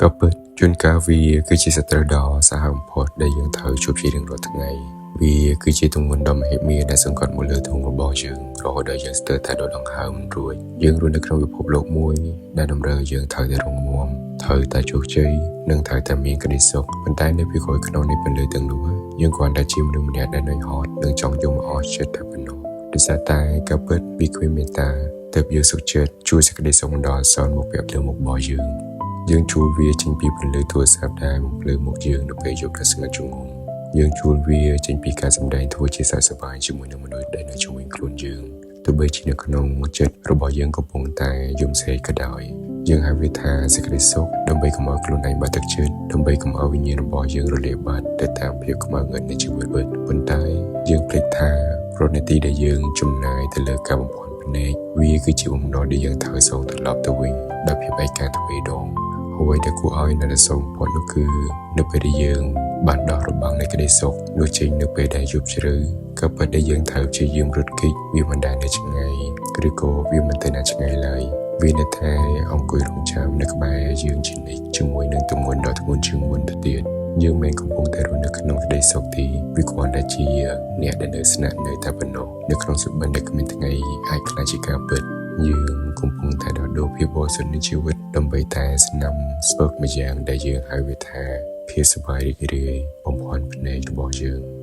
ក៏ពិតជួនកាលវាគឺជាសត្រូវដ៏សាហាវបំផុតដែលយើងត្រូវជួបជារៀងរាល់ថ្ងៃវាគឺជាទម្ងន់ដ៏មហិមាដែលសង្កត់មកលើទ្រូងរបស់យើងរហូតដល់យើងស្ទើរតែដកដង្ហើមមិនរួចយើងរស់នៅក្នុងពិភពលោកមួយដែលតម្រូវឲ្យយើងត្រូវតែរឹងមាំត្រូវតែជោគជ័យនិងត្រូវតែមានក្តីសុខប៉ុន្តែនៅពីក្រោយខ្នងនៃពន្លឺទាំងនោះយើងគ្រាន់តែជាមនុស្សម្នាក់ដែលនឿយហត់និងចង់យំអស់ចិត្តតែប៉ុណ្ណោះដោយសារតែការពិតវាគ្មានមេត្តាទើបយើងសុខចិត្តជួយសេចក្តីសុខបណ្ដោះអាសន្នមកពាក់លើមុខរបស់យើង យើងជួលវាចេញពីពន្លឺទូរស័ព្ទដែលបំភ្លឺមុខយើងនៅពេលយប់ដ៏ស្ងាត់ជ្រងំយើងជួលវាចេញពីការសម្ដែងធ្វើជាសើចសប្បាយជាមួយនឹងមនុស្សដែលនៅជុំវិញខ្លួនយើងទោះបីជានៅក្នុងចិត្តរបស់យើងកំពុងតែយំស្រែកក៏ដោយយើងហៅវាថាសេចក្តីសុខដើម្បីកុំឲ្យខ្លួនឯងបាក់ទឹកចិត្តដើម្បីកុំឲ្យវិញ្ញាណរបស់យើងរលាយបាត់ទៅតាមភាពខ្មៅងឹតនៃជីវិតពិតប៉ុន្តែយើងភ្លេចថារាល់នាទីដែលយើងចំណាយទៅលើការបំភាន់ភ្នែកវាគឺជាបំណុលដែលយើងត្រូវសងត្រឡប់ទៅវិញដោយភាពឯកាទ្វេដង អ្វីដែលគួរឲ្យនៅតែសូមបំផុតនោះគឺនៅពេលដែលយើងបានដោះរបាំងនៃក្តីសុខនោះចេញនៅពេលដែលយប់ជ្រៅក៏ពិតដែលយើងត្រូវព្យាយាមរត់គេចវាមិនដែលនៅឆ្ងាយឬក៏វាមិនទៅណាឆ្ងាយឡើយវានៅតែអង្គុយរងចាំនៅក្បែរយើងជានិច្ចជាមួយនឹងទម្ងន់ដ៏ធ្ងន់ជាងមុនទៅទៀតយើងមិនកំពុងតែរស់នៅក្នុងក្តីសុខទេវាគ្រាន់តែជាអ្នកដែលនៅស្នាក់នៅតែប៉ុណ្ណោះនៅក្នុងសុបិនដែលគ្មានថ្ងៃអាចក្លាយជាការពិតយើងកំពុងតែដោះដូរភាពបរិសុទ្ធនៃជីវិតដើម្បីតែស្នាមស្ពឹកម្យ៉ាងដែលយើងហៅវាថាភាពសប្បាយរីករាយបំភាន់ភ្នែករបស់យើង។